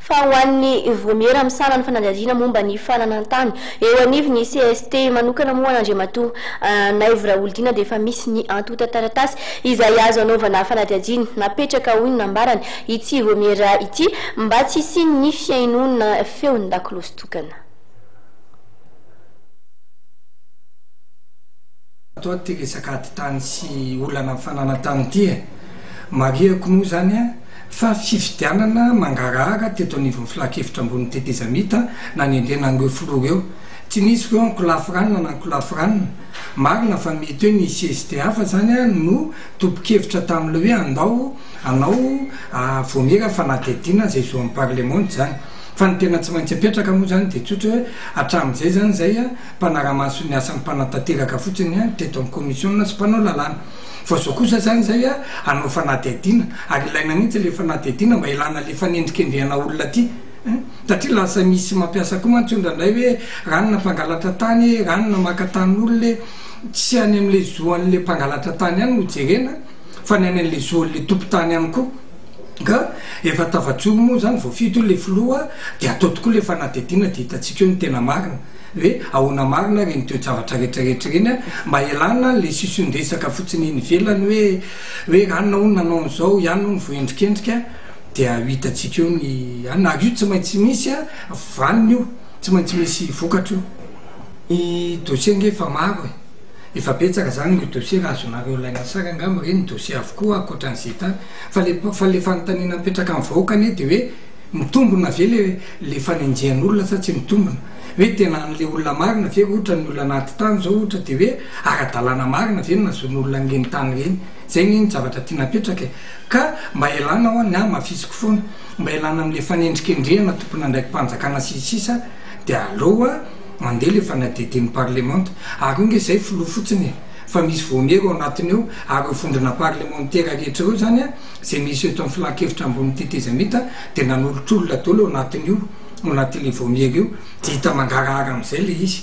Fa ho an'ny Vaomiera misahana ny fanadihadiana momba ny fananan-tany eo anivon'ny cst manokana moa an'Andriamatoa Naivo Raholdina dia efa misy ny antontan-taratasy izay azo anaovana fanadihadiana napetraka hoy ny nambarany ity Vaomiera ity mba tsy hisian'ny fihainoana feon-dakolosy tokana. Ato ato ity resaka ady tany sy olana amin'ny fananan-tany ity e! Marihako moa izany fa fifidianana mangarahara teto anivon'ny filankevitra ambonin'ny tetezamita nanendrena an'ireo filoha ireo. Tsy nisy ireo ankolafy ranona na ankolafy ranona. Marina fa mety hoe ny cst hafa izany no tompon-kevitra tamin'ilay hoe andao hanao vaomiera fanadihadiana izay zo amin'ny parlemanta izany. Fa ny tena tsy maintsy apetraka moa izany dia tsotra hoe hatramin'izay izany izay mpanara-maso ny asan'ny mpanatanteraka fotsiny teto amin'ny komisiona sy mpanao lalàna. Fa zao kosa zany zay a, hanao fanadihadiana, ary ilaina mihitsy le fanadihadiana mba ilana le fanendrikendrehana olona aty eh, satria lasa misy mampiasa koa mantsy io indraindray hoe ranona mpangalatra tany e, ranona maka tanin'olona e, tsy any amle zo an'le mpangalatra tany ihany no jerena fa ny any an'le zo an'le tompon-tany ihany koa, ka efa tafajoro moa zany voafidy io le filoha de atao tokoa le fanadihadiana de hitantsika eo ny tena marina. Hoe ahoana marina ireny toe-javatra rehetra rehetra ireny an, mba ialana le sision-dresaka fotsiny eny ivelany hoe hoe ranona hono nanao an'izao, i anona hono voaendrikendrika, dia ho hitantsika eo ny anona, ary io tsy maintsy misy an, vanona io, tsy maintsy misy vokatra io. Ny dossier ange efa maro e, efa betsaka zany ireo dossier raha azonareo alaina sary angamba ireny dossier avokoa ankoatran'izay tany, fa le fa le fanontaniana mipetraka amin'ny vahoaka anie dia hoe Mitombina ve le le fanenjehan'olona sa tsy mitombina? Hoe tena an'le olona marina ve ohatra ny olona anaty tany zao ohatra de hoe ara-dalàna marina ve ny nahazoan'olona an'ireny tany ireny? Zay anie ny zavatra tiana apetraka e! Ka mba ialana hoa ny ahy hamafisiko foana, mba ialana am'le fanendrikendrehana tompon'andraiki-panjakana sy ny sisa de aleo hoa mandeha le fanadihadian'ny parlemanta. Ary io nge zay filoha fotsiny e! Fa misy vaomiera ao anatiny ao ary ireo vondrona parlemantera rehetra ireo zany an! Izay misy eto amin'ny filan-kevitra ambonin'ny tetezamita dia nanolotr'olona daholo ao anatin'io, ao anatin'ilay vaomiera io, dia hita mangarahara amin'izay ilay izy.